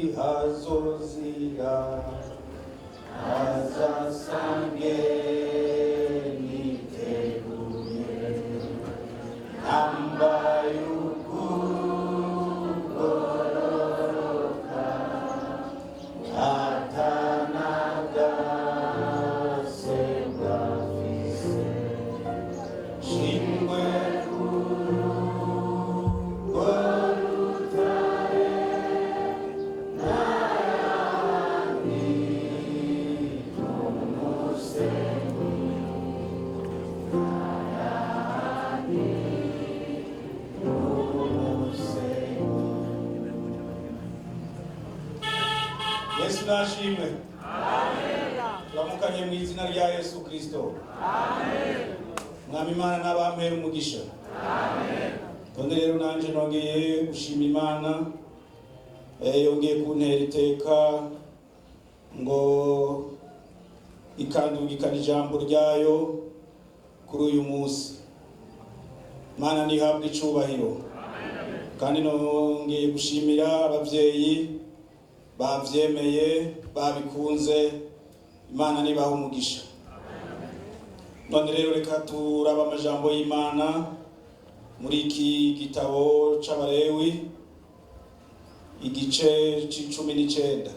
Hazozira azasange niteguye nambaye ukugororoka atanagase bwafise shingwe kurwo rutare Yesu nashimwe. Turamukanye mu izina rya Yesu Kristo. Mwami Imana n'abampera umugisha. None rero nanje nongeye gushima Imana, yongeye kuntera iteka ngo ikandungikana ijambo ryayo kuri uyu munsi. Imana ntihabwe icubahiro. Kandi nongeye gushimira abavyeyi bavyemeye, babikunze. Imana nibaha umugisha. None rero reka turaba amajambo y'Imana muri iki gitabo c'Abalewi, igice c'19.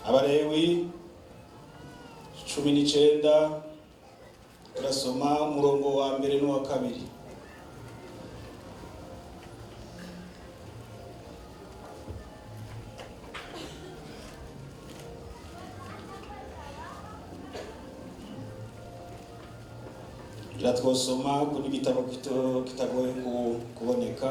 Abalewi 19, turasoma umurongo wa mbere n'uwa kabiri. Ira twosoma kuko igitabo kitagoye kuboneka.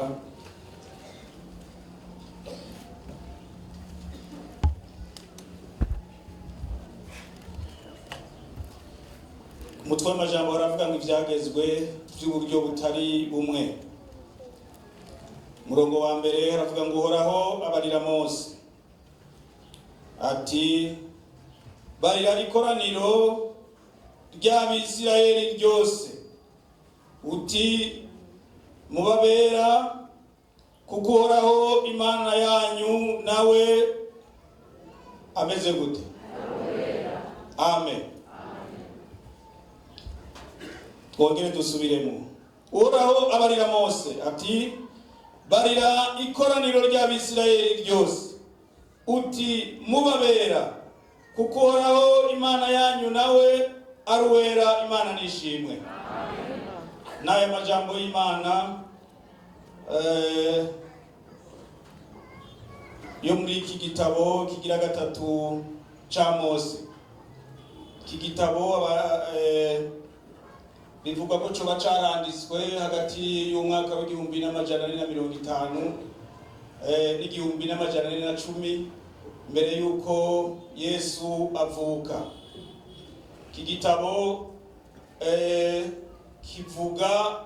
Umutwe w'amajambo baravuga ngo ivyagezwe by'uburyo butari bumwe. Umurongo wa mbere haravuga ngo Uhoraho abarira Mose ati: barira ikoraniro ry'Abisirayeli ryose uti mubabera, kuko Uhoraho Imana yanyu nawe ameze gute? Amen. Twongere dusubiremo. Uhoraho abarira Mose ati: barira ikoraniro ry'Abisirayeli ryose uti mubabera, kuko Uhoraho Imana yanyu nawe ari uwera. Imana nishimwe. N'aya majambo y'Imana yo muri iki gitabo kigira gatatu ca Mose. Iki gitabo bivugwa ko coba caranditswe hagati y'umwaka w'1450 n'1410 mbere y'uko Yesu avuka. Iki gitabo kivuga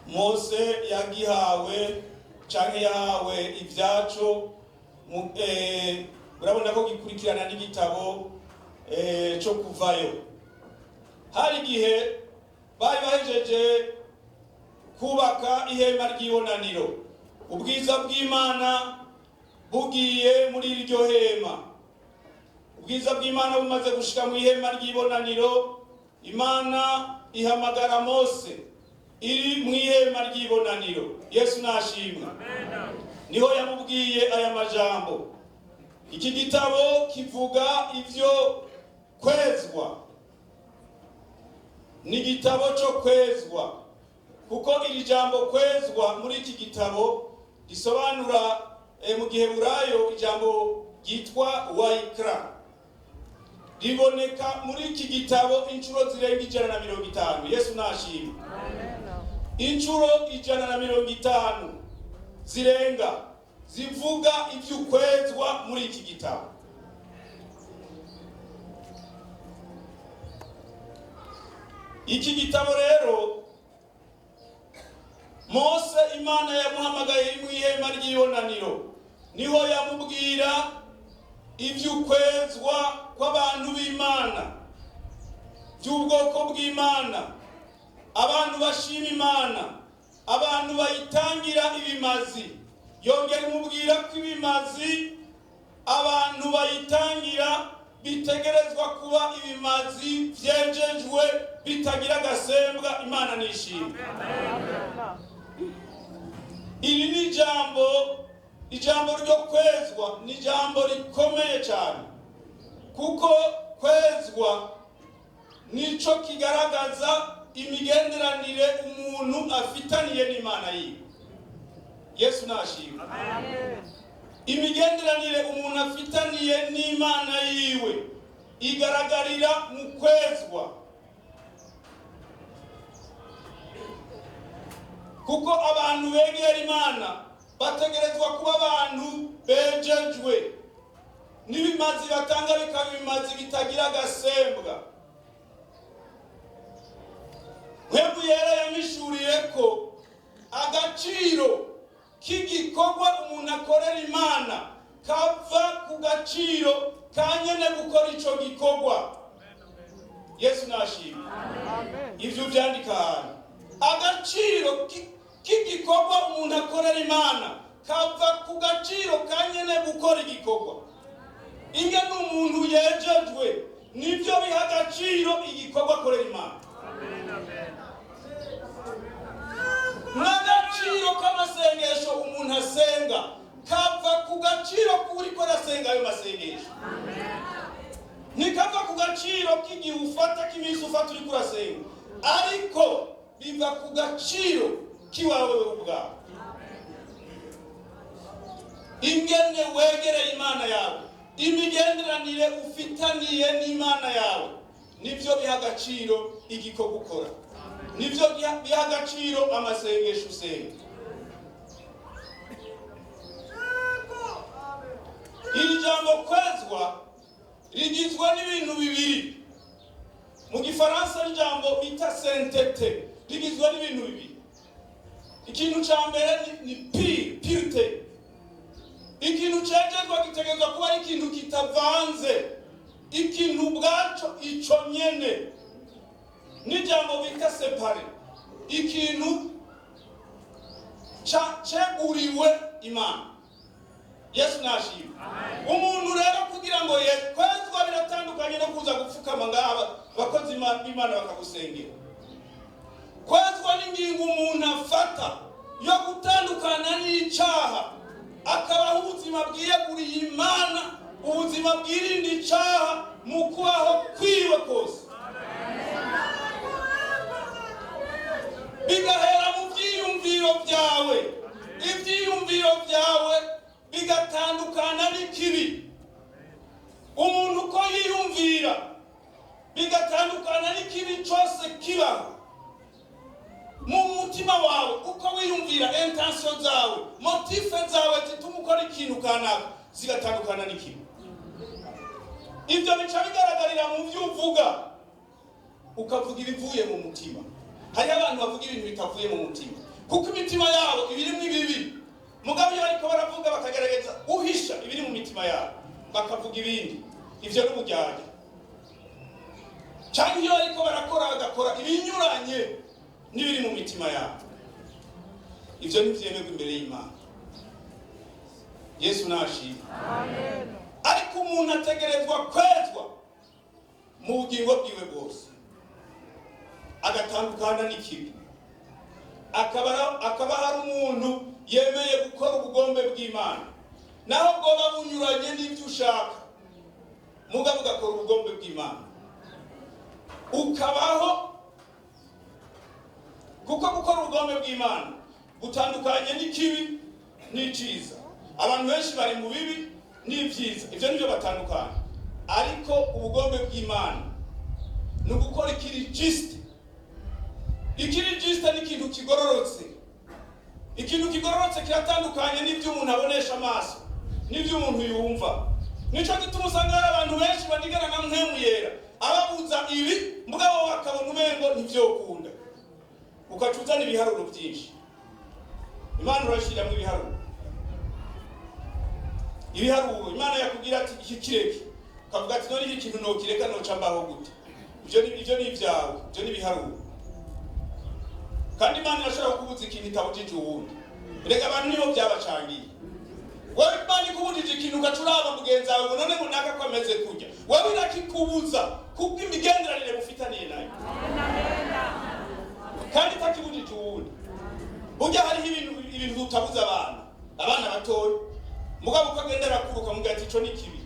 Mose yagihawe canke yahawe ivyaco. Urabona ko gikurikirana n'igitabo co kuvayo. Hari igihe bari bahejeje kubaka ihema ry'ibonaniro, ubwiza bw'Imana bugiye muri iryo hema. Ubwiza bw'Imana bumaze gushika mu ihema ry'ibonaniro, Imana ihamagara Mose iri mu ihema ry'ibonaniro. Yesu nashimwe. Niho yamubwiye aya majambo. Iki gitabo kivuga ivyo kwezwa. Ni igitabo cyo kwezwa, kuko iri jambo kwezwa muri iki gitabo risobanura mu giheburayo ijambo ryitwa wayikra, riboneka muri iki gitabo inshuro zirenga 150. Yesu nashimwe. Inshuro 150 zirenga zivuga ivy'ukwezwa muri iki gitabo. Iki gitabo rero Mose Imana yamuhamagaye mu ihema ry'ibonaniro, niho yamubwira ivy'ukwezwa kw'abantu b'Imana. by'ubwoko bw'Imana, abantu bashima Imana, abantu bayitangira ibimazi. Yongera imubwira ko ibimazi abantu bayitangira bitegerezwa kuba ibimazi vyejejwe, bitagira agasembwa. Imana nishimwe. Iri ni ijambo ryo kwezwa, ni ijambo rikomeye cyane, kuko kwezwa nico kigaragaza imigenderanire umuntu afitaniye n'Imana yiwe. Yesu nashimwe. Imigenderanire umuntu afitaniye n'Imana yiwe igaragarira mu kwezwa, kuko abantu begera Imana bategerezwa kuba abantu bejejwe, n'ibimazi batanga bikaba ibimazi bitagira agasembwa. Mpwemu Yera yamishuriye ko agaciro k'igikorwa umuntu akorera Imana kava ku gaciro ka nyene gukora ico gikorwa. Yesu nashimwe. Ivyo vyandika ahantu. Agaciro k'igikorwa umuntu akorera Imana kava ku gaciro ka nyene gukora igikorwa. Ingene umuntu yejejwe nivyo biha agaciro igikorwa akorera Imana. N'agaciro k'amasengesho umuntu asenga kava ku gaciro k'uriko arasenga ayo masengesho, ntikava ku gaciro k'igihe ufata, k'iminsi ufata uriko urasenga, ariko biva ku gaciro k'iwawe wewe ubwawe. Ingene wegereye Imana yawe, imigenderanire ufitaniye n'Imana yawe, nivyo biha agaciro igikorwa ukora, nivyo biha agaciro amasengesho usenga. Iri jambo kwezwa rigizwe n'ibintu bibiri. Mu gifaransa ijambo bita sainteté rigizwe n'ibintu bibiri. Ikintu ca mbere ni pureté. Ikintu cejejwe gitegerezwa kuba ari ikintu kitavanze, ikintu ubwaco ico nyene. N'ijambo bita séparé, ikintu ceguriwe Imana. Yesu nashimwe. Umuntu rero kugira ngo kwezwa biratandukanye no kuza gupfukama ngaha abakozi b'Imana bakagusengera. Kwezwa n'ingingo umuntu afata yo gutandukana n'icaha, akabaho ubuzima bwiyeguriye Imana, ubuzima bwirinda icaha mu kubaho kwiwe kose, bigahera mu vyiyumviro vyawe. Ivyiyumviro vyawe bigatandukana n'ikibi. Umuntu uko yiyumvira bigatandukana n'ikibi cose kibaho mu mutima wawe. Uko wiyumvira, intention zawe, motifs zawe zituma ukora ikintu kanaka zigatandukana n'ikibi. Ivyo bica bigaragarira mu vyo uvuga, ukavuga ibivuye mu mutima. Hariho abantu bavuga ibintu bitavuye mu mutima, kuko imitima yabo ibirimwo ibibi. Mugabo iyo bariko baravuga bakagerageza guhisha ibiri mu mitima yabo, bakavuga ibindi, ivyo n'uburyarya. Canke iyo bariko barakora bagakora ibinyuranye n'ibiri mu mitima yabo, ivyo ntivyemerwa imbere y'Imana. Yesu nashimwe. Ariko umuntu ategerezwa kwezwa mu bugingo bwiwe bwose, agatandukana n'ikibi, akaba hari umuntu yemeye gukora ubugombe bw'Imana, naho bwoba bunyuranye n'ivyo ushaka, mugabo ugakora ubugombe bw'Imana ukabaho. Kuko gukora ubugombe bw'Imana butandukanye n'ikibi n'iciza. Abantu benshi bari mu bibi n'ivyiza, ivyo nivyo batandukanye. Ariko ubugombe bw'Imana ni ugukora ikiri juste. Ikiri juste ni ikintu kigororotse. Ikintu kigororotse kiratandukanye n'ivyo umuntu abonesha amaso, n'ivyo umuntu yumva. Nico gituma usanga hari abantu benshi banigana na Mpwemu Yera, ababuza ibi, mugabo bakabona umengo ntivyokunda. Ugaca uzana ibiharuro vyinshi. Imana urashiramwo ibiharuro. Ibiharuro, Imana yakubwira ati iki kireke, ukavuga ati none iki kintu nokireka noca mbaho gute? Ibyo ni ibyawe, ibyo ni ibiharuro. Kandi Imana irashobora kukubuza ikintu itabujije uwundi. Reka abantu nibo byabacangiye. Wowe Imana ikubujije ikintu, ugaca uraba mugenzi wawe ngo none ngo naka ko ameze kurya. Wowe irakikubuza kubw'imigenderanire mufitaniye nayo, kandi itakibujije uwundi. Burya hariho ibintu utabuza abana batoya, mugabo uko agenda arakura ukamubwira ati ico ni kibi,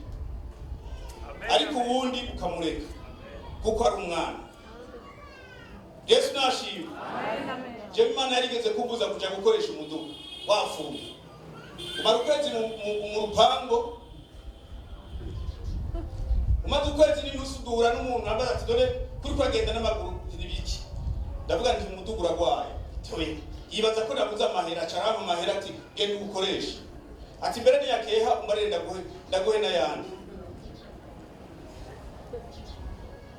ariko uwundi ukamureka kuko ari umwana. Yesu nashimwe. Jewe Imana yarigeze kumbuza kuja gukoresha umuduga wafunga, umara ukwezi mu rupango. Umaze ukwezi n'inusu duhura n'umuntu ambaza ati: "Dore kuri kuragenda n'amaguru ni biki?" Ndavuga nti: "Umuduga uragwaye." Toye yibaza ko nabuze amahera, aca arampa amahera ati: "Genda uwukoreshe." Ati: "Mbere niyakeha umbarire, ndaguhe n'ayandi."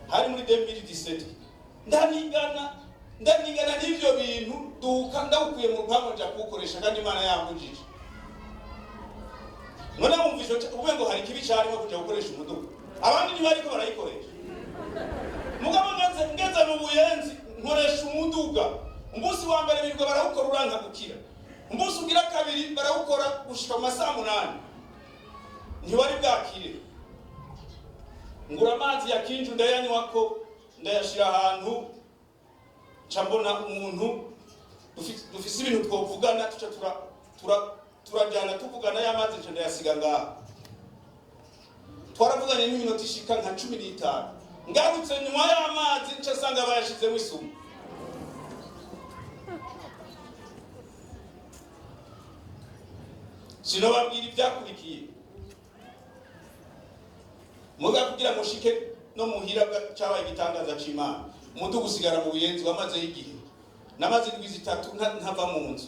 Hari muri 2017. Ndanigana n'ivyo bintu, duka ndawukuye mu rupango nja kuwukoresha kandi Imana yambujije. None wumva ico uvuge ngo hari ikibi carimo kuja gukoresha umuduga, abandi ntibariko barayikoresha? Mugabo ngeze mu Buyenzi nkoresha umuduga. Umunsi wa mbere birirwa barawukora, uranka gukira. Umunsi ugira kabiri barawukora gushika mu masaha 8, ntiwari bwakire. Ngura amazi ya kinju, ndayanywako, ndayashira ahantu, nca mbona umuntu dufise ibintu twovugana, tuca turajyana tuvugana. Y'amazi nca ndayasiga ngaha. Twaravuganye n'iminota ishika nka 15. Ngarutse nyuma y'amazi, nca nsanga bayashizemo isumu. Sinobabwira ibyakurikiye, muga kugira mushike no muhira cabaye igitangaza c'Imana. Umuduga usigara mu Buyenzi, wamazeyo igihe. Namaze indwi 3 ntava mu nzu.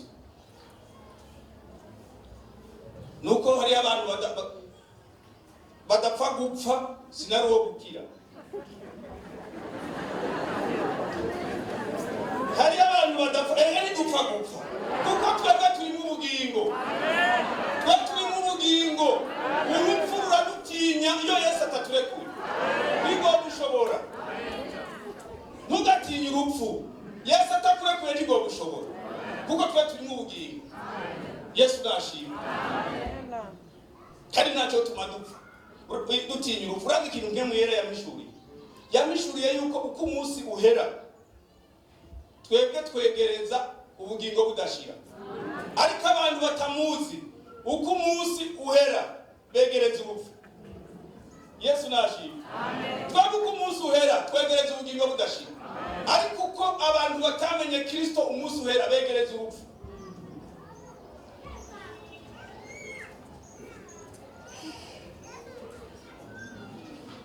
Nuko hariyo abantu badapfa gupfa, sinari uwo gukira. Hariyo abantu badapfa. Erega ntidupfa gupfa, kuko twebwe turimo ubugingo, twe turimo ubugingo. Urupfu ruradutinya iyo Yesu ataturekuye, nibwo bushobora. Ntugatinye urupfu. Yesu atakurekuye nibwo bushobora, kuko twe turimo ubugingo. Yesu nashimwe. Kandi ntacyo tuma dupfa, dutinya urupfu. Urazi ikintu Mpwemu Yera yamishuriye? Yamishuriye yuko uko umunsi uhera, twebwe twegereza ubugingo budashira, ariko abantu batamuzi, uko umunsi uhera begereza urupfu. Yesu nashimwe. Twebwe uko umunsi uhera twegereza ubugingo budashira, ariko uko abantu batamenye Kristo umunsi uhera begereza urupfu.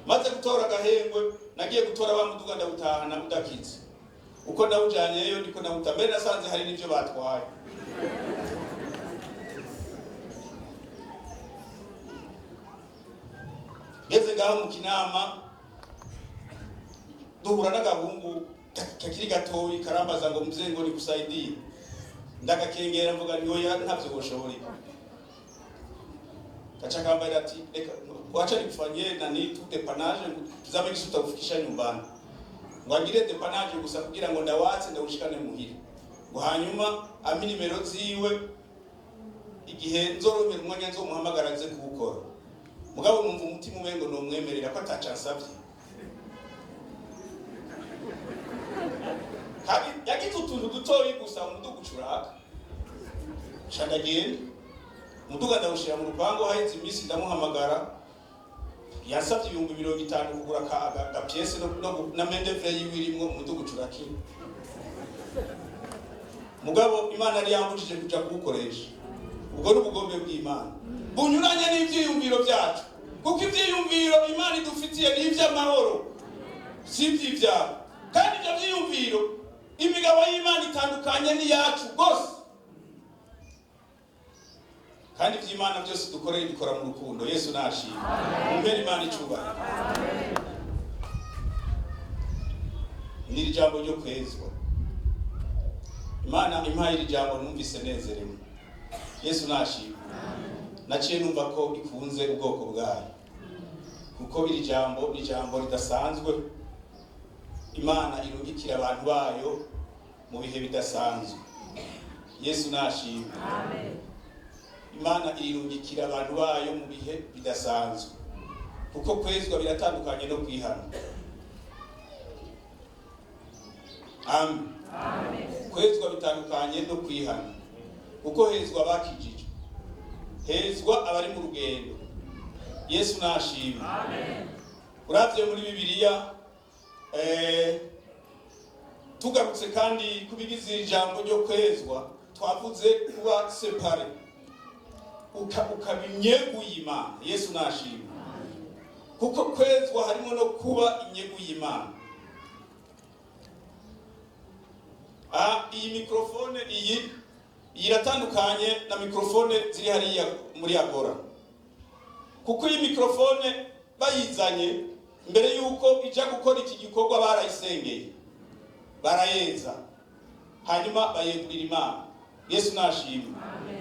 Maze gutora agahengwe, nagiye gutora wa muduga, ndawutahana udakitse. Uko ndawujyanyeyo niko nawuta. Mbere nasanze hari n'ibyo batwaye. Ngeze ngaho mu Kinama, duhura n'agahungu kakiri gatoyi, karambaza ngo: "Mzee, ngo nikusaidie?" Ndagakengera, mvuga nti: "Oya, ntavyo woshobora." Kaca kambaye ati: "Reka, wacha nikufanyie nani tu dépannage, tuzame gisi utakufikisha nyumbani." Ngo agire dépannage gusa kugira ngo ndawatse ndawushikane muhira, ngo hanyuma ampe nimero ziwe, igihe nzorongera umwanya nzomuhamagara nze kuwukora. Mugabo numva umutima umengo nomwemerera ko ataca ansavye. Kandi yagize utuntu dutoyi gusa, umuduga ucuraka. Nca ndagenda, umuduga ndawushira mu rupangu. Haheze iminsi ndamuhamagara. Yansavye 50,000 kugura ka pièce no, na main-d'œuvre yiwe irimwo. Umuduga ucurakira. Mugabo Imana yari yambujije kuja kuwukoresha. Ubwo ni ubugombe bw'Imana bunyuranye n'ivyiyumviro byacu, kuko ivyiyumviro Imana idufitiye ni ivy'amahoro, si ivy'ivyago. Kandi ivyo vyiyumviro, imigabo y'Imana itandukanye n'iyacu rwose. Kandi ivy'Imana byose dukorera, bikora mu rukundo. Yesu nashimwe. Mumpere Imana icubahiro. Ni iri jambo ryo kwezwa. Imana impaye iri jambo, numvise nezerewe. Yesu nashimwe. Naciye numva ko ikunze ubwoko bwayo, kuko iri jambo ni ijambo ridasanzwe. Imana irungikira abantu bayo mu bihe bidasanzwe. Yesu nashimwe. Imana irungikira abantu bayo mu bihe bidasanzwe, kuko kwezwa biratandukanye no kwihana. Amen. Kwezwa bitandukanye no kwihana, kuko hezwa abakijijwe, hezwa abari mu rugendo. Yesu nashimwe. Uravye muri Bibiliya, tugarutse kandi kubigize ijambo ryo kwezwa, twavuze kuba séparé, ukaba inyegu y'Imana. Yesu nashimwe, kuko kwezwa harimo no kuba inyegu y'Imana. Iyi mikrofone iyi iratandukanye na mikrofone ziri hariya muri Agora, kuko iyi mikrofone bayizanye, mbere yuko ija gukora iki gikorwa barayisengeye, barayeza, hanyuma bayegurira Imana. Yesu nashimwe.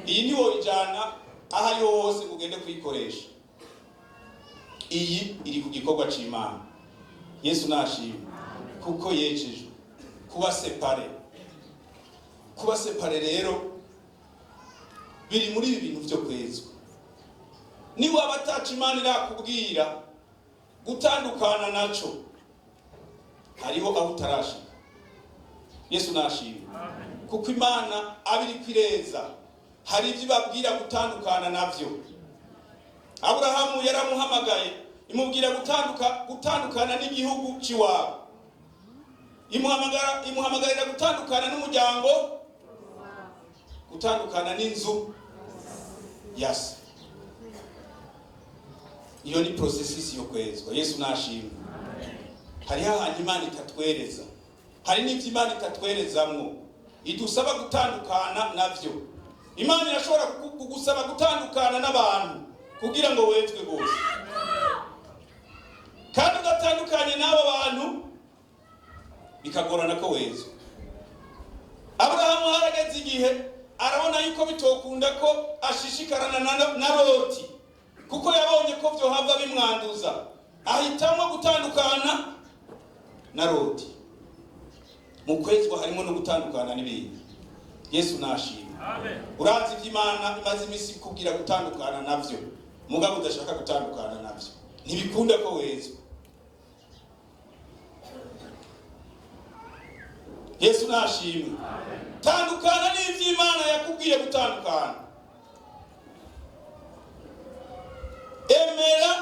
Iyi niwo ijana aho ariho hose ugende kuyikoresha. Iyi iri ku gikorwa c'Imana. Yesu nashimwe, kuko yejejwe kuba séparé. Kuba séparé rero biri muri ibi bintu byo kwezwa. Niba abataca Imana irakubwira gutandukana naco, hariho aho utarashika. Yesu nashimwe, kuko Imana abiri kwireza, hari ibyo ibabwira gutandukana navyo. Aburahamu yaramuhamagaye, imubwira gutandukana n'igihugu c'iwabo, imuhamagarira gutandukana n'umuryango, gutandukana n'inzu ya se. Iyo ni processus yo kwezwa. Yesu nashimwe. Hariho ahantu Imana itatwereza, hari n'ibyo Imana itatwerezamwo, idusaba gutandukana navyo. Imana irashobora kugusaba gutandukana n'abantu kugira ngo wezwe bose, kandi udatandukanye n'abo bantu bikagorana ko wezwa. Aburahamu harageze igihe arabona yuko bitokunda ko ashishikarana na Loti, kuko yabonye ko vyohava bimwanduza, ahitamwo gutandukana na Loti. Mu kwezwa harimo no gutandukana n'ibintu. Yesu nashimwe. Urazi ivyo Imana imaze iminsi ikubwira gutandukana navyo, mugabo udashaka gutandukana navyo, ntibikunda ko wezwa. Yesu nashimwe. Tandukana n'ivyo Imana yakubwiye gutandukana. Emera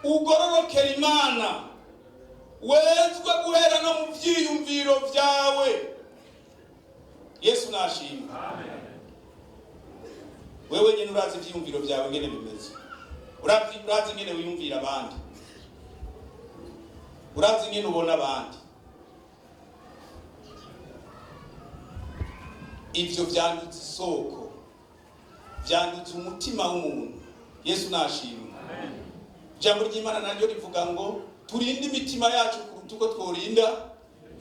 ugororokera Imana, wezwe guhera no mu vyiyumviro vyawe. Yesu nashimwe. Wewe nyene urazi ivyiyumviro vyawe ngene bimeze, urazi ngene wiyumvira abandi, urazi ngene ubona abandi. Ivyo vyandutse isoko, vyandutse umutima w'umuntu. Yesu nashimwe. Ijambo ry'Imana naryo rivuga ngo turinde imitima yacu kuruta uko tworinda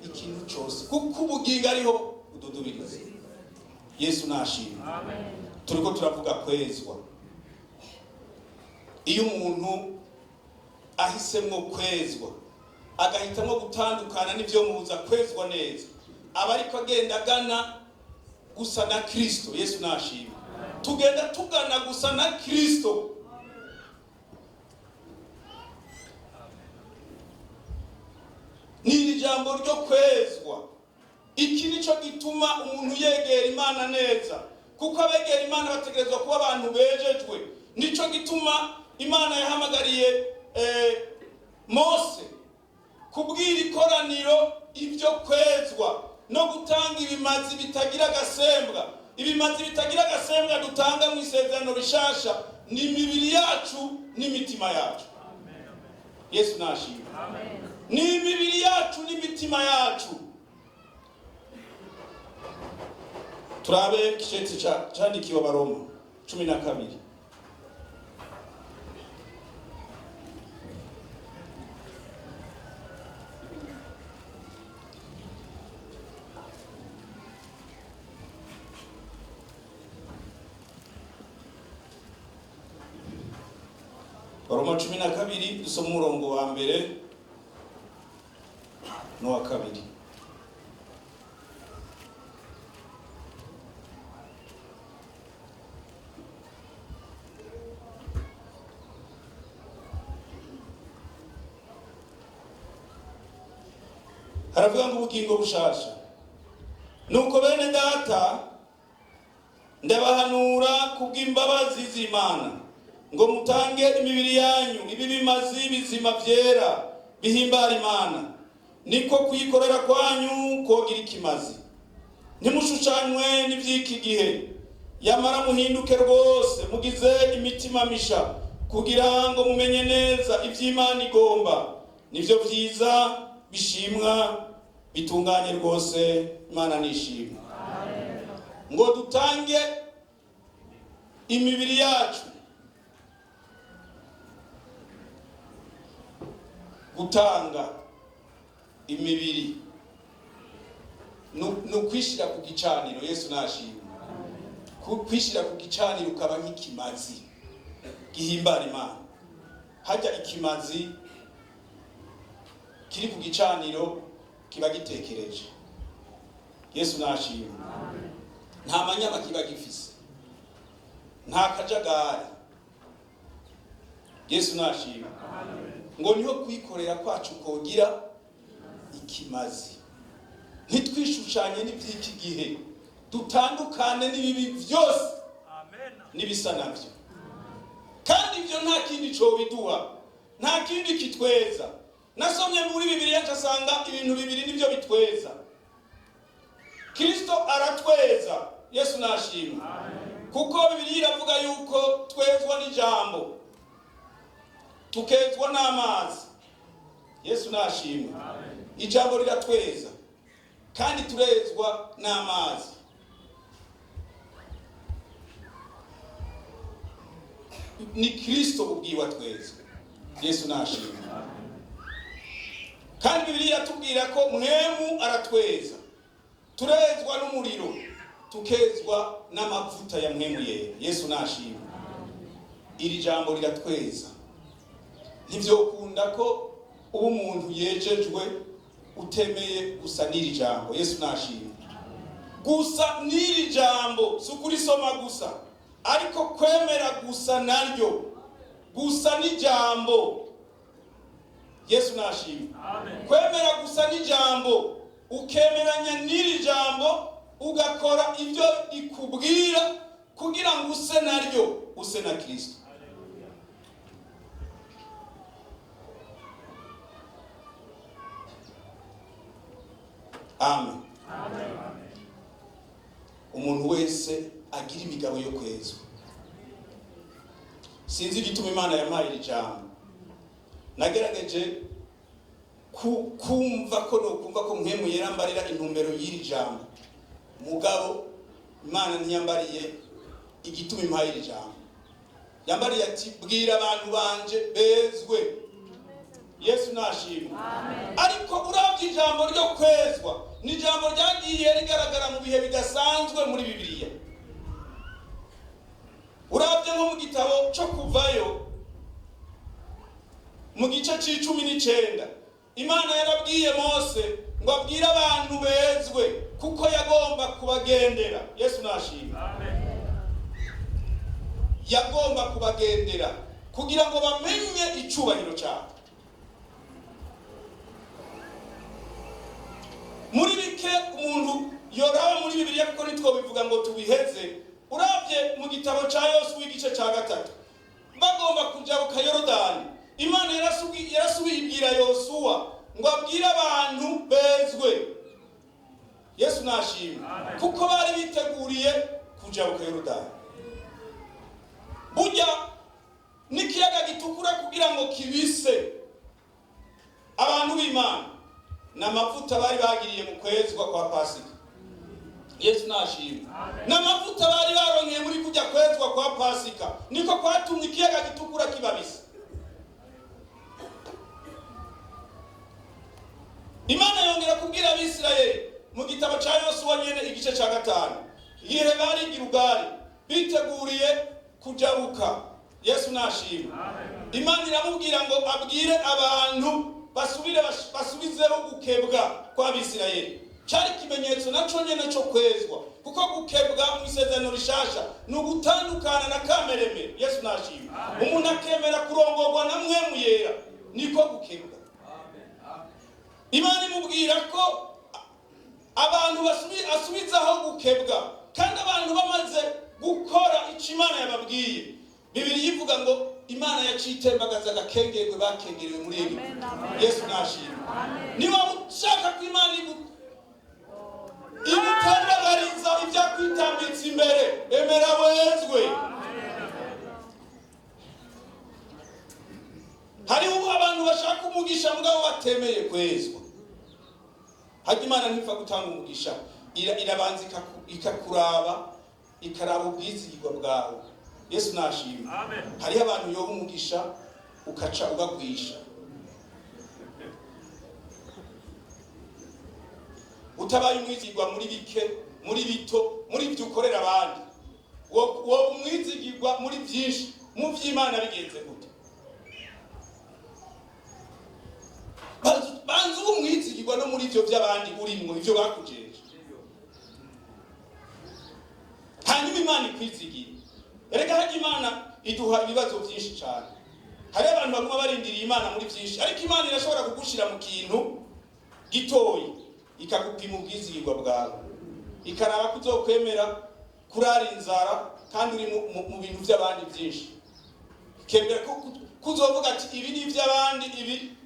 ikintu cose, kuko ubugingo ariho ududubiriza. Yesu nashimwe. Turiko turavuga kwezwa. Iyo umuntu ahisemwo kwezwa, agahitamwo gutandukana n'ivyo mubuza kwezwa neza, aba ariko agenda agana gusa na Kristo. Yesu nashimwe. Tugenda tugana gusa na Kristo. Ni ijambo ryo kwezwa. Iki nico gituma umuntu yegera Imana neza, kuko abegera Imana bategerezwa kuba abantu bejejwe. Nico gituma Imana yahamagariye Mose kubwira ikoraniro ibyo kwezwa no gutanga ibimazi bitagira agasembwa. Ibimazi bitagira agasembwa dutanga mu isezerano rishasha ni imibiri yacu n'imitima yacu. Yesu nashimwe. Ni imibiri yacu n'imitima yacu. Turabe kisheti candikiwe Abaroma 12. Baroma 12, dusoma umurongo wa mbere. N'uwa kabiri. Haravuga ngo ubugingo bushasha. Nuko bene data, ndabahanura kubw'imbabazi z'Imana ngo mutange imibiri yanyu ibi bimazi bizima, byera, bihimbara Imana, niko kuyikorera kwanyu kogira ikimazi. Ntimushushanywe n'iby'iki gihe, yamara muhinduke rwose mugize imitima misha, kugira ngo mumenye neza iby'Imana igomba, nibyo byiza, bishimwa, bitunganye rwose. Imana nishimwe. Ngo dutange imibiri yacu, gutanga imibiri ni ukwishyira ku gicaniro. Yesu nashimwe. Kwishyira ku gicaniro ukaba nk'ikimazi gihimbara Imana. Hajya ikimazi kiri ku gicaniro kiba gitekereje. Yesu nashimwe. Nta manyama kiba gifise, nta kajagari. Yesu nashimwe. Ngo niho kwikorera kwacu kogira ikimazi. Ntitwishushanye n'iby'iki gihe, dutandukane n'ibibi byose n'ibisa nabyo. Kandi ibyo nta kindi cobiduha, nta kindi kitweza. Nasomye muri Bibiliya nsanga ibintu bibiri nibyo bitweza. Kristo aratweza. Yesu nashimwe. Kuko Bibiliya iravuga yuko twezwa n'ijambo, tukezwa n'amazi. Yesu nashimwe. Ijambo riratweza kandi turezwa n'amazi. Ni Kristo ubwiwe atweza. Yesu nashimwe. Kandi Bibiliya iratubwira ko Mpwemu aratweza. Turezwa n'umuriro, tukezwa n'amavuta ya Mpwemu Yera. Yesu nashimwe. Iri jambo riratweza. Ntivyokunda ko uba umuntu yejejwe utemeye gusa n'iri jambo. Yesu nashimwe. Gusa n'iri jambo, si ukurisoma gusa, ariko kwemera gusa naryo, gusa n'ijambo. Yesu nashimwe. Kwemera gusa n'ijambo, ukemeranya n'iri jambo, ugakora ibyo rikubwira kugira ngo use naryo, use na Kristo. Amen. Umuntu wese agira imigabo yo kwezwa. Sinzi igituma Imana yampaye iri jambo. Nagerageje kumva ko nokumva ko Mpwemu yerambarira intumbero y'iri jambo, mugabo Imana ntiyambariye igituma impaye iri jambo. Yambariye ati: "Bwira abantu banje bezwe." Yesu nashimwe. Ariko urabye ijambo ryo kwezwa ni ijambo ryagiye rigaragara mu bihe bidasanzwe muri Bibiliya. Urabye nko mu gitabo cyo Kuvayo, mu gice c'19, Imana yarabwiye Mose ngo abwire abantu bezwe kuko yagomba kubagendera. Yesu nashimwe. Yagomba kubagendera kugira ngo bamenye icubahiro cyabo. Muri bike umuntu yoraba muri Bibiliya, kuko nitwo bivuga ngo tubiheze, urabye mu gitabo cya Yosuwa igice cya 3, bagomba kujabuka Yorodani, Imana yarasubiye ibwira Yosuwa ngo abwire abantu bezwe. Yesu nashimwe. Kuko bari biteguriye kujabuka Yorodani. Burya n'ikiyaga Gitukura kugira ngo kibise abantu b'Imana n'amavuta bari bagiriye mu kwezwa kwa Pasika. Yesu nashimwe. N'amavuta bari baronkeye muri kujya kwezwa kwa Pasika niko kwatumye ikiyaga Gitukura kibabisa. Imana yongera kubwira Abisirayeli mu gitabo cya Yosuwa nyene igice cya 5, igihe bari i Gilugali biteguriye kujabuka. Yesu nashimwe. Imana iramubwira ngo abwire abantu basubire basubize. yashyizeho gukebwa kw'Abisirayeli cyari ikimenyetso nacyo nyene cyo kwezwa, kuko gukebwa mu isezerano rishasha ni ugutandukana na kamereme. Yesu nashimwe. Umuntu akemera kurongorwa na Mwemu Yera, niko gukebwa. Imana imubwira ko abantu asubizaho gukebwa, kandi abantu bamaze gukora icyo Imana yababwiye. Bibiliya ivuga ngo Imana yacitembagaza agakengerwe bakengerewe muri Egiputa. Yesu nashimwe. Niba ushaka ko Imana igutembagariza ibyakwitambitse imbere, emera wezwe. Hariho abantu bashaka umugisha mugabo batemeye kwezwa. Hajya Imana ntipfa gutanga umugisha, irabanza ikakuraba, ikaraba ubwizigwa bwawe. Yesu nashimwe. Hariho abantu yoha umugisha ukaca ubagwisha. Utabaye umwizigwa muri bike, muri bito, muri byo ukorera abandi, wo umwizigirwa muri byinshi, mu by'Imana bigenze gute? Banza ube umwizigirwa no muri ibyo by'abandi urimwo, ibyo bakujeje, hanyuma Imana ikwizigiye. Erega hajya Imana iduha ibibazo byinshi cyane. Hari abantu baguma barindiriye Imana muri byinshi, ariko Imana irashobora kugushira mu kintu gitoyi ikagupima ubwizigirwa bwawe, ikaraba ko uzokwemera kurara inzara kandi uri mu bintu by'abandi byinshi, ikemera ko kuzovuga ati ibi ni iby'abandi,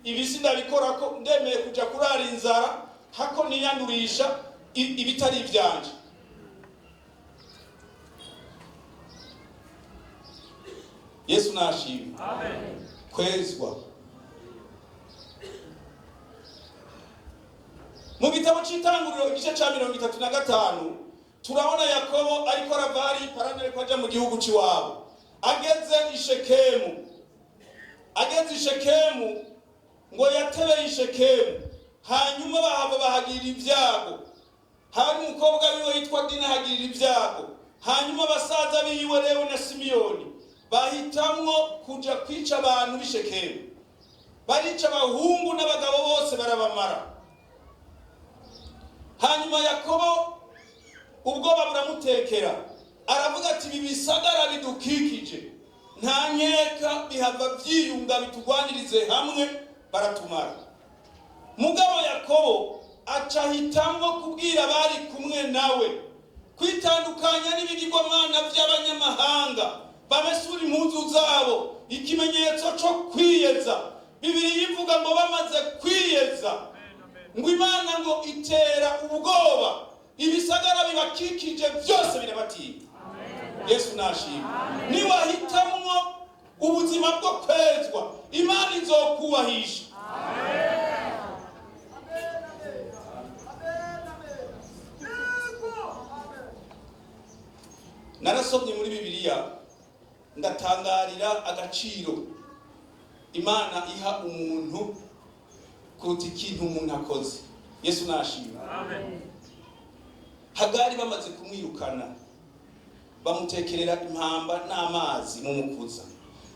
ibi sindabikora, ko ndemeye kuja kurara inzara hako niyandurisha ibitari ibyanje. Yesu nashimwe. Kwezwa. Mu gitabo c'Itanguriro igice ca 35 turabona Yakobo ariko arava hari Parani ariko aja mu gihugu c'iwabo. Ageze i Shekemu, ageze i Shekemu ngo yatebeye i Shekemu, hanyuma bahava bahagirira ibyago. Hari umukobwa wiwe yitwa Dina ahagirira ibyago, hanyuma basaza biwe Lewi na Simiyoni bahitamwo kuja kwica abantu b'i Shekemu, barica abahungu n'abagabo bose barabamara. Hanyuma Yakobo ubwoba buramutekera, aravuga ati ibi bisagara bidukikije nta nkeka bihava byiyunga bitugwanirize hamwe baratumara. Mugabo Yakobo aca ahitamwo kubwira abari kumwe nawe kwitandukanya n'ibigirwamana by'abanyamahanga, bamesura impuzu zabo, ikimenyetso cyo kwiyeza. Bibiliya ivuga ngo bamaze kwiyeza, ngo Imana ngo itera ubwoba ibisagara bibakikije byose birabatinya. Yesu nashimwe. Niwahitamwo ubuzima bwo kwezwa, Imana izokubahisha. Narasomye muri Bibiliya ndatangarira agaciro Imana iha umuntu kuruta ikintu umuntu akoze. Yesu nashimwe. Hagari bamaze kumwirukana, bamutekerera impamba n'amazi mu mukuza,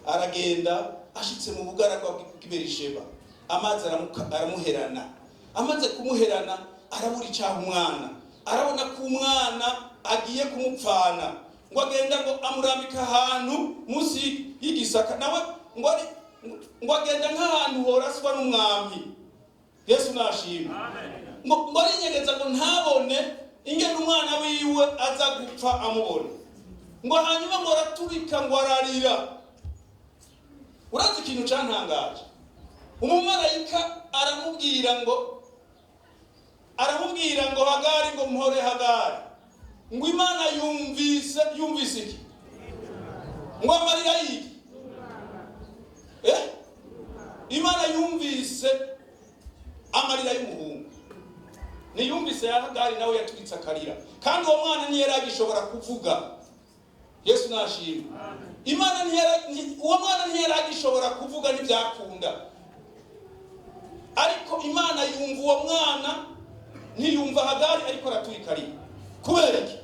aragenda ashitse mu bugaragwa bw'i Berisheba, amazi aramuherana. Amaze kumuherana arabura icaha umwana, arabona ko umwana agiye kumupfana, ngo agenda ngo amurambika ahantu munsi y'igisaka, nawe ngo agenda nk'ahantu horaswa n'umwami. Yesu nashimwe. Ngo arinyegeza ngo ntabone ingene umwana wiwe aza gupfa amubona, ngo hanyuma ngo araturika ngo ararira. Urazi ikintu cantangaje? Umumarayika aramubwira ngo Hagari, ngo mpore Hagari, ngo Imana yumvise iki? Ngo amarira yiki? Imana yumvise amarira y'umuhungu, niyumvise ya Hagari nawe yaturitse akarira, kandi uwo mwana ntiyari agishobora kuvuga. Yesu nashimwe. Imana uwo mwana ntiyari agishobora kuvuga, ntibyakunda, ariko Imana yumva uwo mwana, ntiyumva Hagari ariko araturika arira. Kubera iki?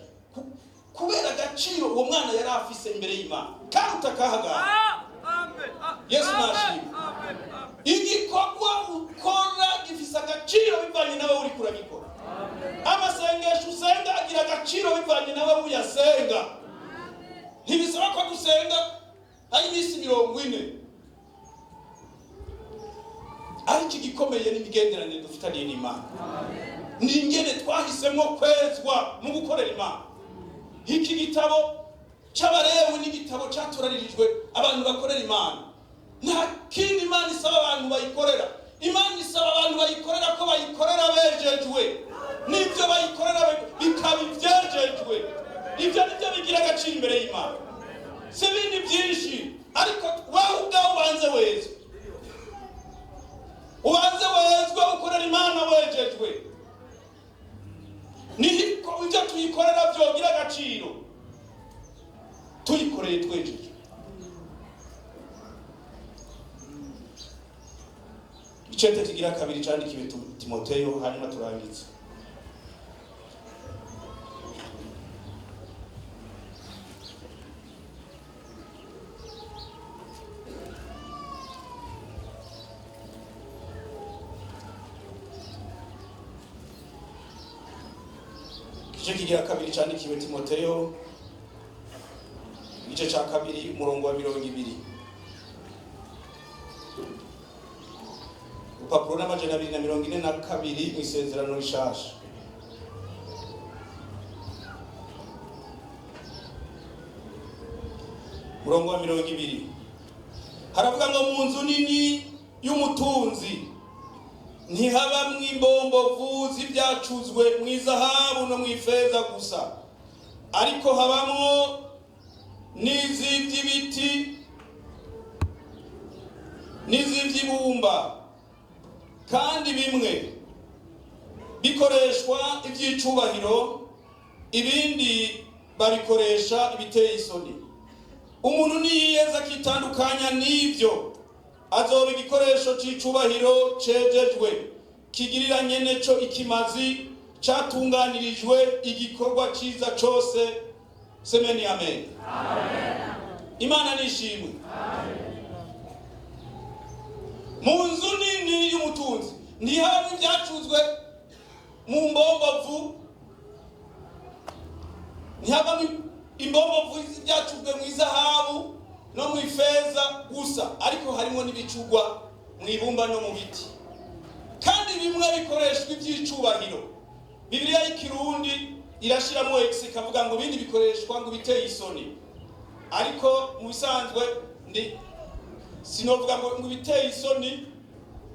Kubera agaciro uwo mwana yari afise imbere y'Imana karuta ka Hagari. Yesu nashimwe. Igikorwa ukora gifise agaciro. uriko uragikora. Amasengesho usenga agira agaciro bivanye nawe uyasenga. Ntibisaba ko dusenga ari iminsi 40, ariko igikomeye n'imigenderanire dufitaniye n'Imana, ni ingene twahisemo kwezwa mu gukorera Imana. Iki gitabo c'Abalewi ni igitabo catoranirijwe abantu bakorera Imana. Nta kindi Imana isaba abantu bayikorera. Imana isaba abantu bayikorera ko bayikorera bejejwe, n'ibyo bayikorera bikaba ibyejejwe. Ibyo nibyo bigira agaciro imbere y'Imana, si ibindi byinshi. Ariko wowe ubwawe ubanze wezwe, ubanze wezwe, ukorera Imana wejejwe, niho ibyo tuyikorera byogira agaciro, tuyikoreye twejejwe. Icete kigira kabiri candikiwe Timoteyo, hanyuma turangize. Igice kigira kabiri candikiwe Timoteyo, igice ca kabiri, umurongo wa 20, urupapuro n'242 mu Isezerano Rishasha. Umurongo wa 20 haravuga ngo: mu nzu nini y'umutunzi ntihabamwo imbombovu z'ibyacuzwe mu izahabu no mu ifeza gusa, ariko habamwo n'iz'iby'ibiti n'iz'iby'ibumba, kandi bimwe bikoreshwa iby'icubahiro, ibindi babikoresha ibiteye isoni. Umuntu niyiyeza akitandukanya n'ibyo, azoba igikoresho c'icubahiro cejejwe, kigirira nyene co ikimazi, catunganirijwe igikorwa ciza cose. Semeni amen. Imana nishimwe. Mu nzu nini y'umutunzi ntihabamo ibyacuzwe mu mbombovu, ntihabamo imbombovu z'ibyacuzwe mu izahabu no mu ifeza gusa, ariko harimo n'ibicugwa mu ibumba no mu biti, kandi bimwe bikoreshwa iby'icubahiro. Bibiliya y'Ikirundi irashiramo x, ikavuga ngo ibindi bikoreshwa ngo biteye isoni, ariko mu bisanzwe ndi sinovuga ngo biteye isoni,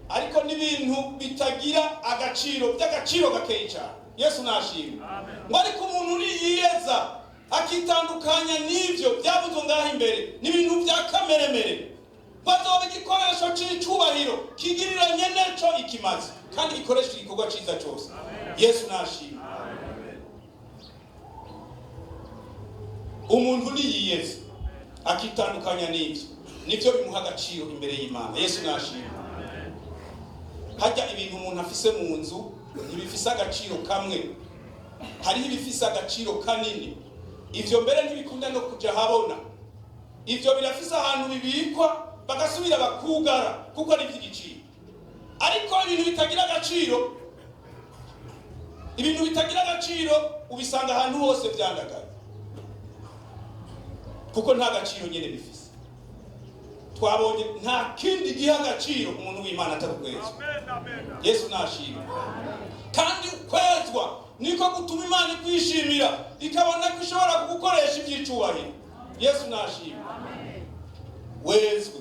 ariko n'ibintu bitagira agaciro, by'agaciro gakeyi cyane. Yesu nashimwe. Ngo ariko umuntu niyiyeza akitandukanya n'ibyo byavuzwe ngaho imbere, n'ibintu bya kameremere, ngo azoba igikoresho c'icubahiro kigiriranye neco ikimazi, kandi gikoresha igikorwa ciza cose. Yesu nashimwe. Umuntu niyiyeza akitandukanya n'ibyo, nibyo bimuha agaciro imbere y'Imana. Yesu nashimwe. Hajya ibintu umuntu afise mu nzu ntibifise agaciro kamwe, hariho ibifise agaciro kanini. Ivyo mbere ntibikunda no kuja habona, ivyo birafise ahantu bibikwa bagasubira bakugara kuko ari ivy'igiciro. Ariko ibintu bitagira agaciro, ibintu bitagira agaciro ubisanga ahantu hose vyandagaye, kuko nta gaciro nyene bifise. Twabonye nta kindi giha agaciro umuntu w'Imana atari ukwezwa. Yesu nashimwe. Kandi ukwezwa niko gutuma Imana ikwishimira, ikabona ko ishobora kugukoresha iby'icubahiro. Yesu nashimwe. Wezwe.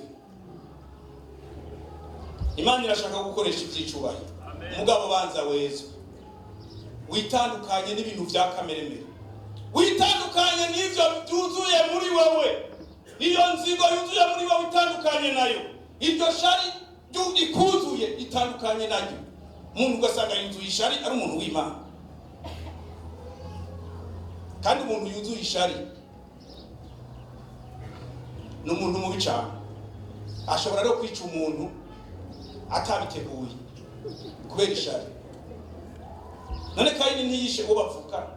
Imana irashaka gukoresha iby'icubahiro, mugabo banza wezwe, witandukanye n'ibintu vya kameremere, witandukanye n'ivyo byuzuye muri wewe. Iyo nzigo yuzuye muri wewe itandukanye nayo, iryo shari ikuzuye itandukanye nayo. Umuntu ugasanga yuzuye ishari ari umuntu w'Imana, kandi umuntu yuzuye ishari ni umuntu mubi cyane, ashobora no kwica umuntu atabiteguye kubera ishari. None Kayini ntiyishe uwo bavukana?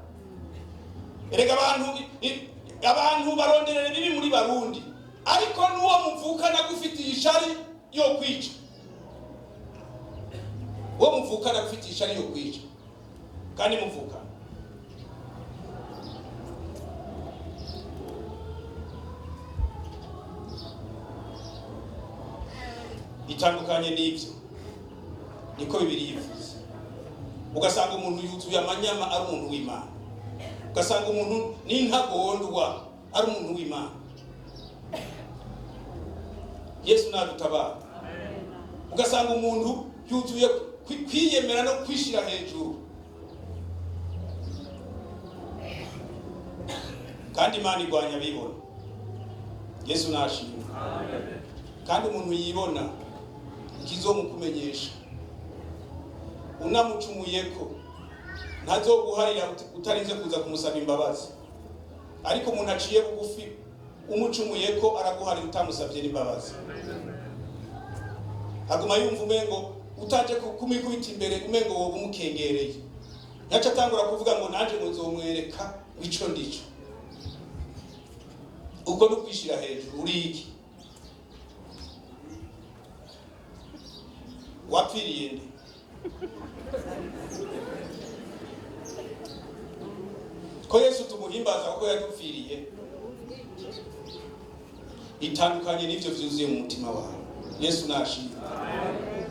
Erega abantu baronderera ibibi muri Barundi, ariko n'uwo muvukana agufitiye ishari yo kwica, uwo muvukana agufitiye ishari yo kwica. Kandi muvukana. Itandukanye n'ibyo, niko Bibiri yivuze. Ugasanga umuntu yuzuye amanyama ari umuntu w'Imana, ugasanga umuntu n'intagondwa ari umuntu w'Imana. Yesu nadutabara. Ugasanga umuntu yuzuye kwiyemera no kwishira hejuru, kandi Imana igwanya abibona. Yesu nashimwe. Kandi umuntu yibona ikizomukumenyesha, unamucumuyeko ntazoguharira utarinze kuza kumusaba imbabazi. Ariko umuntu aciye bugufi umucumuyeko araguharira utamusabye n'imbabazi. Aguma yumva umengo utaje kumikubita imbere, umengo wowe umukengereye. Yaca atangura kuvuga ngo nanje ngo nzomwereka ico ndico. Ubwo no kwishira hejuru, uri iki? Wapfiriye nde? Ko Yesu tumuhimbaza kuko yadupfiriye. Itandukanye n'ivyo vyuzuye mu mutima wawe. Yesu nashimwe.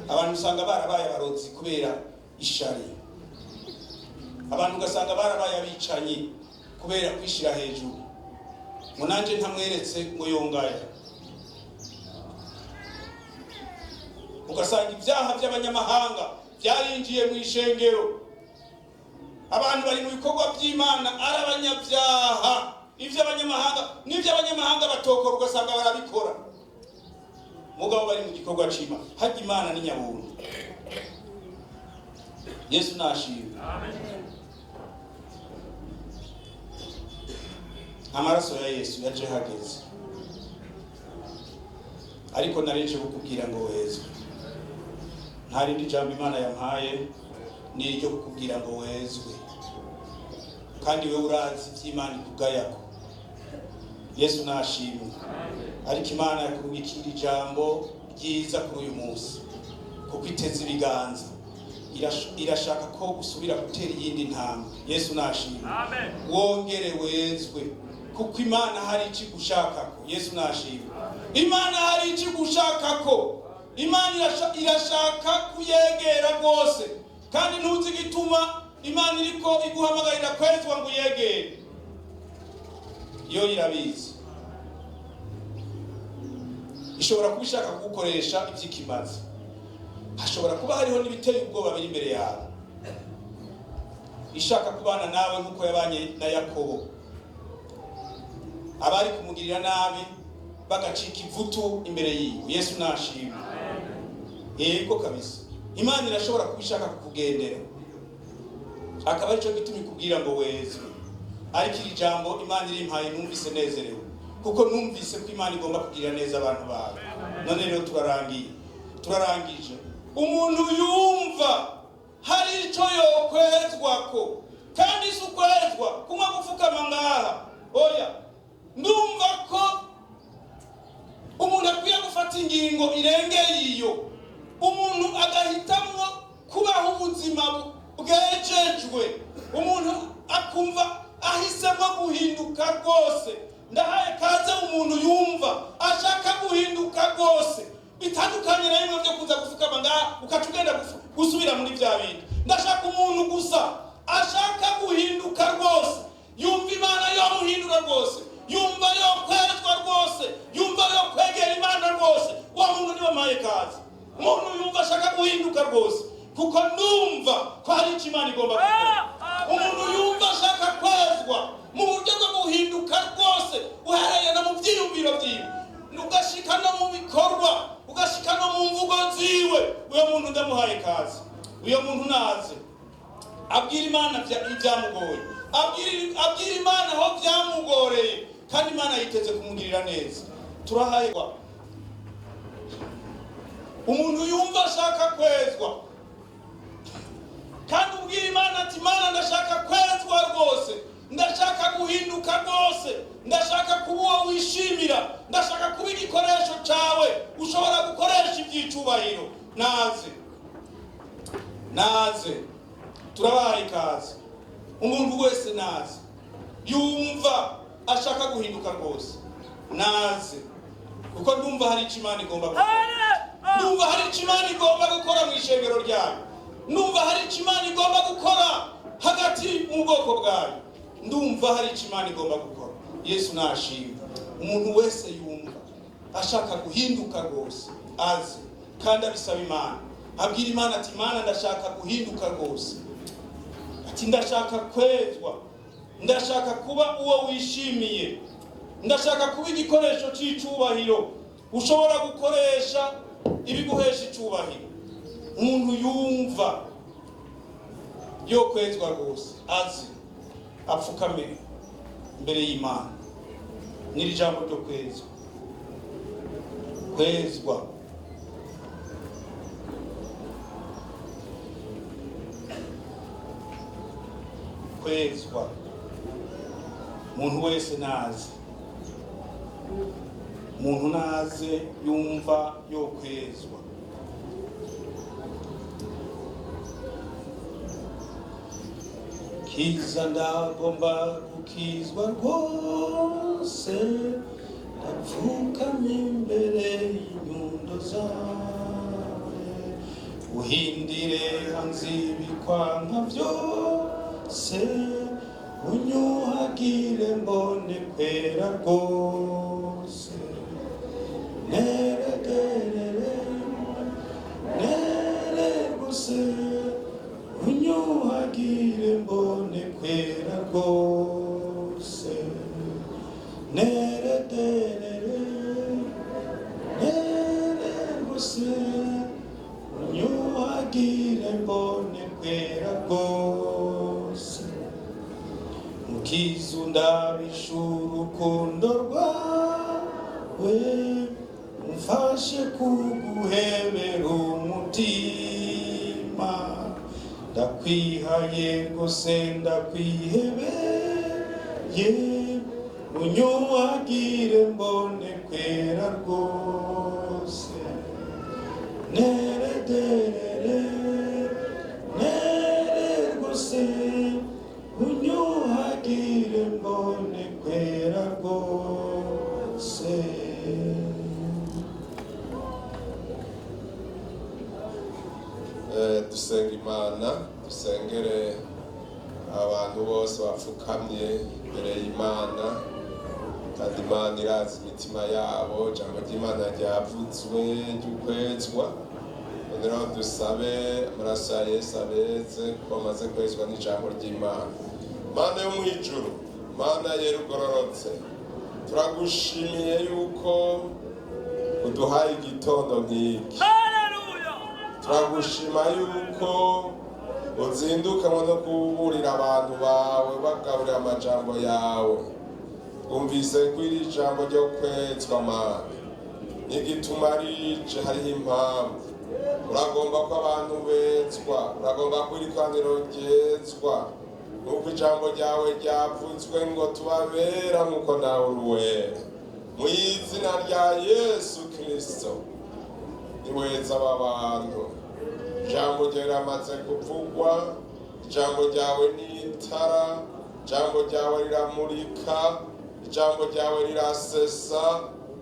Abantu usanga barabaye abarozi kubera ishari, abantu ugasanga barabaye abicanyi kubera kwishira hejuru, ngo nanje ntamweretse ngo yongaya. Ugasanga ibyaha by'abanyamahanga byarinjiye mu ishengero, abantu bari mu bikorwa by'Imana ari abanyabyaha. Iby'abanyamahanga n'iby'abanyamahanga batokora ugasanga barabikora, mugabo bari mu gikorwa c'Imana. Harya Imana ni nyabuntu. Yesu nashimwe. Amaraso ya Yesu yaje hageze, ariko narinje kukubwira ngo wezwe. Nta rindi jambo Imana yampaye ni iryo kukubwira ngo wezwe, kandi wewe urazi ivy'Imana ikugayako. Yesu nashimwe. Ariko Imana yakurungikira ijambo ryiza kuri uyu munsi, kuko iteze ibiganza, irashaka ko usubira gutera iyindi ntambwe. Yesu nashimwe. Wongere wezwe, kuko Imana hari icyo igushakako. Yesu nashimwe. Imana hari icyo igushakako. Imana irashaka kuyegera rwose, kandi ntuzi igituma Imana iriko iguhamagarira kwezwa ngo uyegere. Yo irabizi, ishobora kuba ishaka kugukoresha iby'ikimazi. Hashobora kuba hariho n'ibiteye ubwoba biri imbere yawe. Ishaka kubana nawe nk'uko yabanye na Yakobo, abari kumugirira nabi bagacika ivutu imbere yiwe. Yesu nashimwe. Yego kabisa, Imana irashobora kuba ishaka kukugendera, akaba aricyo gituma ikubwira ngo wezwe. Ariko iri jambo Imana irimpaye numvise nezerewe, kuko numvise ko Imana igomba kugirira neza abantu bawe. None rero turarangije. Umuntu yumva hari icyo yokwezwako, kandi si ukwezwa kumwe gupfukama ngaha, oya. Ndumva ko umuntu akwiye gufata ingingo irengeye iyo, umuntu agahitamwo kubaho ubuzima bwejejwe, umuntu akumva ahisemo guhinduka rwose. Ndahaye kaze umuntu yumva ashaka guhinduka rwose, bitandukanye na bimwe byo kuza gufukama ngaha ukaca ugenda gusubira muri bya bindi. Ndashaka umuntu gusa ashaka guhinduka rwose, yumva Imana yomuhindura rwose, yumva yokwezwa rwose, yumva yokwegera Imana rwose. Wa muntu niwe mpaye kaze. Umuntu yumva ashaka guhinduka rwose, kuko numva ko hari icyo Imana igomba gukora. Umuntu yumva ashaka kwezwa mu buryo bwo guhinduka rwose, uhereye no mu byiyumviro byiwe, ugashika no mu bikorwa, ugashika no mu mvugo ziwe, uyo muntu ndamuhaye kaze. Uyo muntu naze abwira Imana ibyamugoye, abwira Imana aho byamugoreye, kandi Imana yiteze kumugirira neza. Turahaye umuntu yumva ashaka kwezwa, kandi ubwira Imana ati Imana ndashaka kwezwa rwose, ndashaka guhinduka rwose, ndashaka kuba uwo wishimira, ndashaka kuba igikoresho cyawe ushobora gukoresha ibyicubahiro. Naze, naze. Turabahaye ikaze. Umuntu wese naze yumva ashaka guhinduka rwose, naze, kuko ndumva hari icyo Imana igomba gukora. Ndumva hari icyo Imana igomba gukora mu ishengero ryayo. Ndumva hari icyo Imana igomba gukora hagati mu bwoko bwayo. Ndumva hari icyo Imana igomba gukora. Yesu nashimwe. Umuntu wese yumva ashaka guhinduka rwose aze, kandi abisaba Imana, abwira Imana ati: "Imana, ndashaka guhinduka rwose," ati: "Ndashaka kwezwa, ndashaka kuba uwo wishimiye, ndashaka kuba igikoresho cy'icubahiro ushobora gukoresha ibiguhesha icubahiro." Umuntu yumva yo kwezwa rwose azi apfukame imbere y'Imana. N'iri jambo ryo kwezwa, kwezwa. Kwezwa, umuntu wese naze, umuntu naze yumva yo kwezwa. Kiza, ndagomba gukizwa rwose, ndapfukamye imbere y'inyundo zawe, uhindire hanze ibikwanka byose, unyuhagire mbone kwera rwose. Nerederere nere rwose, unyuhagire mbone kwera rwose. Nerederere nere rwose, unyuhagire mbone kwera rwose. Mukizu, ndabisha urukundo rwawe, umfashe kuguhebera umutima. Ndakwihaye rwose, ndakwihebeye, unyuhagire mbone kwera rwose. Nerederere nere rwose, unyuhagire mbone kwera rwose. Dusenga Imana, dusengere abantu bose bapfukamye imbere y'Imana, kandi Imana irazi imitima yabo. Ijambo ry'Imana ryavuzwe ry'ukwezwa. None rero dusabe amaraso ya Yesu abeze, ko bamaze kwezwa n'ijambo ry'Imana. Mana yo mu ijuru, Mana yera ugororotse, turagushimiye yuko uduhaye igitondo nk'iki. Turagushima yuko uzindukanwa no kuburira abantu bawe, bagaburira amajambo yawe. Twumvise ko iri jambo ryo kwezwa, Mana, n'igituma rije hariho impamvu. Uragomba ko abantu bezwa, uragomba ko iri koraniro ryezwa, nk'uko ijambo ryawe ryavuzwe ngo tubabera nk'uko nawe uri uwera. Mu izina rya Yesu Kirisito, niweza aba bantu. Ijambo ryawe riramaze kuvugwa. Ijambo ryawe ni itara, ijambo ryawe riramurika, ijambo ryawe rirasesa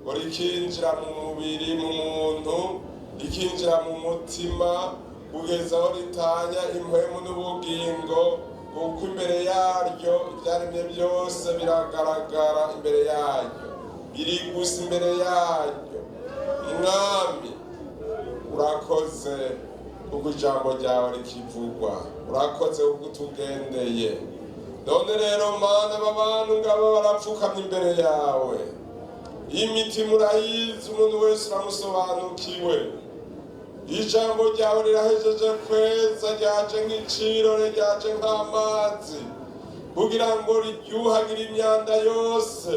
ngo rikinjira mu mubiri, mu muntu, rikinjira mu mutima, kugeza aho ritanya impwemu n'ubugingo, kuko imbere yaryo ibyaremye byose biragaragara imbere yaryo, biri gusa imbere yaryo. Mwami, urakoze kuko ijambo ryawe rikivugwa, urakoze kuko utugendeye. None rero Mana, aba bantu ngaba barapfukamye imbere yawe, imitima urayizi, umuntu wese uramusobanukiwe. Ijambo ryawe rirahejeje kweza, ryaje nk'icirore, ryaje nk'amazi, kugira ngo riryuhagire imyanda yose.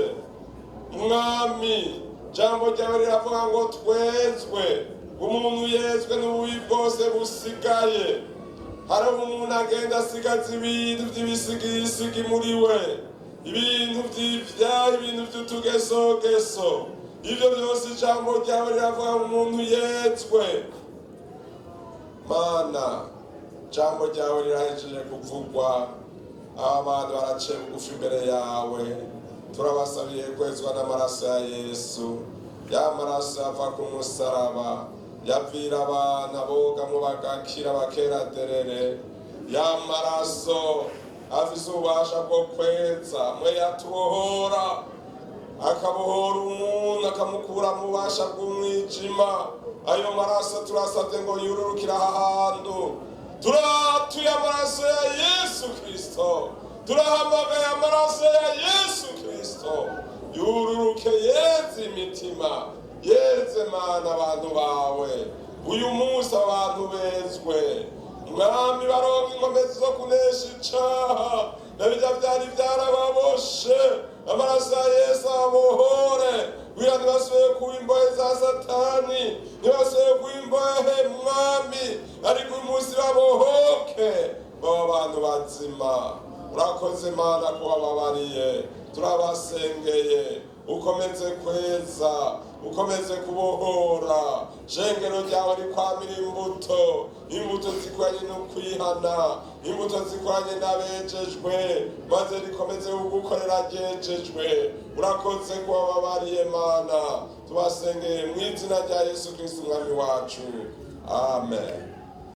Mwami, ijambo ryawe riravuga ngo twezwe, umuntu yezwe n'ububi bwose busigaye. Hari umuntu agenda asigaza ibintu by'ibisigisigi muri we, ibintu by'ibyaha, ibintu by'utugesogeso. Ibyo byose ijambo ryawe riravuga ngo umuntu yezwe. Mana. Jambo ryawe rirahejeje kuvugwa. Aba bantu baraciye bugufi imbere yawe. Turabasabiye kwezwa n'amaraso ya Yesu, ya maraso yava ku musaraba, yavira abana bogamwo bagakira, bakera derere. Ya maraso afise ububasha bwo kweza, mwe yatubohora, akabohora umuntu, akamukura mu bubasha bw'umwijima. Ayo maraso turasabye ngo yururukire aha hantu. Turatuye amaraso ya Yesu Kristo, turahamagaye amaraso ya Yesu Kristo yururuke, yeze imitima, yeze Mana abantu bawe. Uyu munsi abantu bezwe, Mwami, baronka inkomezi zo kunesha icaha na bijya byari byarababoshe. Amaraso ya Yesu abohore kugira ntibasubire kuba imbohe za Satani, ntibasubire kuba imbohe, Mwami, ariko uyu munsi babohoke, baba abantu bazima. Urakoze Mana kuba babariye. Turabasengeye, ukomeze kweza, ukomeze kubohora. Shengero ryawe rikwamira imbuto, imbuto zikwanye no kwihana, imbuto zikwanye n'abejejwe, maze rikomeze kugukorera ryejejwe. Urakoze kuba babariye, Mana. Tubasengeye mu izina rya Yesu Kristo Umwami wacu, amen.